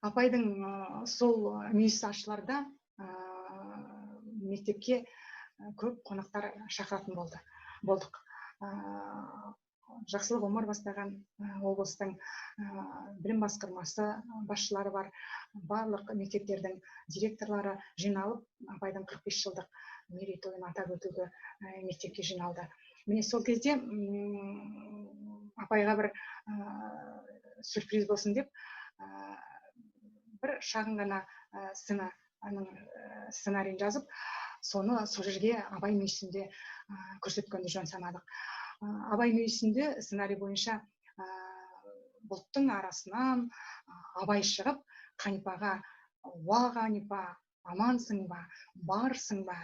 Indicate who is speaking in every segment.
Speaker 1: Апайдың сол мүйіс ашыларда мектепке көп қонақтар шақыратын болдық. Жақсылық Омар бастаған облыстың білім басқармасы басшылары бар, барлық мектептердің директорлары жиналып, апайдың 45 жылдық мерейтойын атап өтуге мектепке жиналды. Міне, сол кезде апайға бір сюрприз болсын деп, бір шағын ғана сценаның сценарийін жазып, соны сол жерге, Абай мүйісінде көрсеткенді жөн санадық. Абай мүйісінде сценарий бойынша бұлттың арасынан Абай шығып, Қанипаға: «Уа, Қанипа, амансың ба, барсың ба,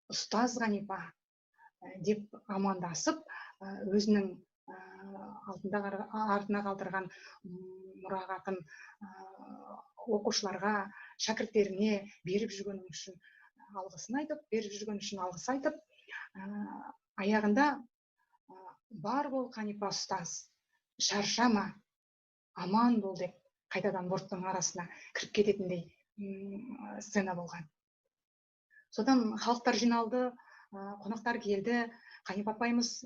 Speaker 1: ұстаз Қанипа», – деп амандасып, өзінің алдында артына қалдырған мұрағатын оқушыларға, шәкірттеріне беріп жүргені үшін алғысын айтып, беріп жүргені үшін алғыс айтып, аяғында: «Бар бол, Қанипа ұстаз, шаршама, аман бол», – деп қайтадан бұлттың арасына кіріп кететіндей сцена болған. Содан халықтар жиналды, қонақтар келді. Қанипа апайымыз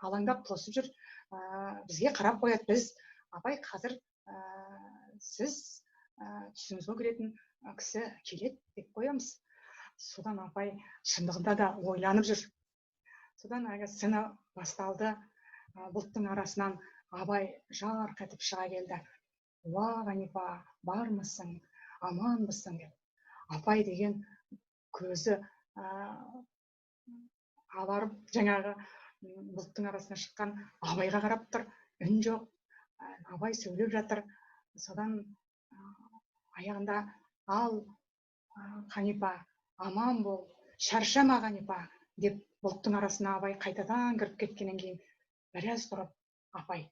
Speaker 1: алаңдап тосып жүр, бізге қарап қояды. Біз: «Апай, қазір сіз түсіңізге кіретін кісі келеді», – деп қоямыз. Содан апай шындығында да ойланып жүр. Содан әлгі сцена басталды. Бұлттың арасынан Абай жарқ етіп шыға келді: «Уа, Қанипа, бармысың, аманбысың?» – деп. Апай деген көзі аларып, жаңағы бұлттың арасынан шыққан Абайға қарап тұр. Үн жоқ, Абай сөйлеп жатыр. Содан аяғында: «Ал, Қанипа, аман бол, шаршама, Қанипа», – деп бұлттың арасына Абай қайтадан кіріп кеткеннен кейін біраз тұрып апай: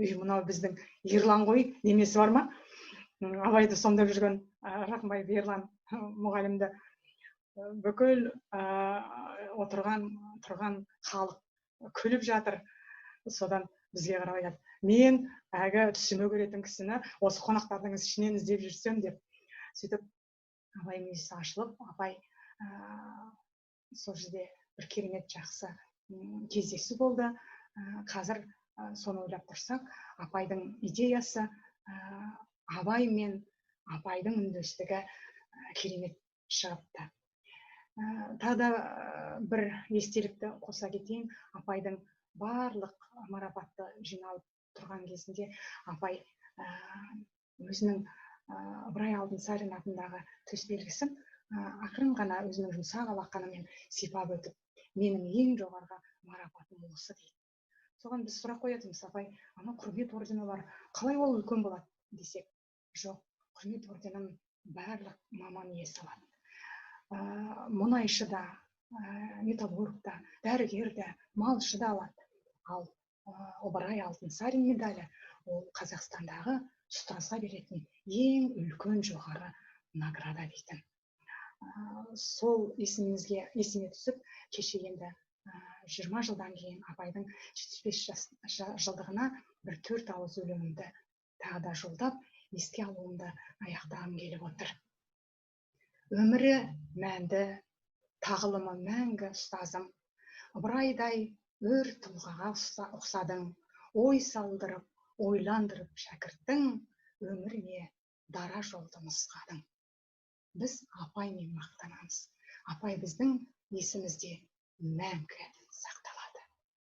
Speaker 1: «Үй, мынау біздің Ерлан ғой, немесі бар ма?» Абайды сомдап жүрген Рақымбаев Ерлан мұғалімді. Бүкіл отырған тұрған халық күліп жатыр. Содан бізге қарап айтады: «Мен әлгі түсіме көретін кісіні осы қонақтардың ішінен іздеп жүрсем», – деп. Сөйтіп Абай мүйісі ашылып, апай сол жерде бір керемет жақсы кездесу болды. Қазір соны ойлап тұрсақ, апайдың идеясы, Абай мен апайдың үндестігі керемет шығыпты. Тағы да бір естелікті қоса кетейін. Апайдың барлық марапатты жиналып тұрған кезінде апай өзінің Ыбырай Алтынсарин атындағы төсбелгісін ақырын ғана өзінің жұмсақ алақанымен сипап өтіп: «Менің ең жоғарғы марапатым осы», – дейді. Соған біз сұрақ қоятынбыз: «Апай, анау Құрмет ордені бар, қалай ол үлкен болады?» – десек: «Жоқ, Құрмет орденін барлық маман иесі алады, мұнайшы да, металлург та, дәрігер де, малшы да алады. Ал Ыбырай Алтынсарин медалі – ол Қазақстандағы ұстазға беретін ең үлкен жоғары награда», – дейтін. Сол есіме түсіп, кеше енді 20 жылдан кейін апайдың 75 жылдығына бір төрт ауыз өлеңімді тағы да жолдап, еске алуымды аяқтағым келіп отыр. Өмірі мәнді, тағылымы мәңгі ұстазым, Ыбырайдай өр тұлғаға ұқсадың. Ой салдырып, ойландырып шәкірттің өміріне дара жолды нұсқадың. Біз апаймен мақтанамыз. Апай біздің есімізде мәңгі.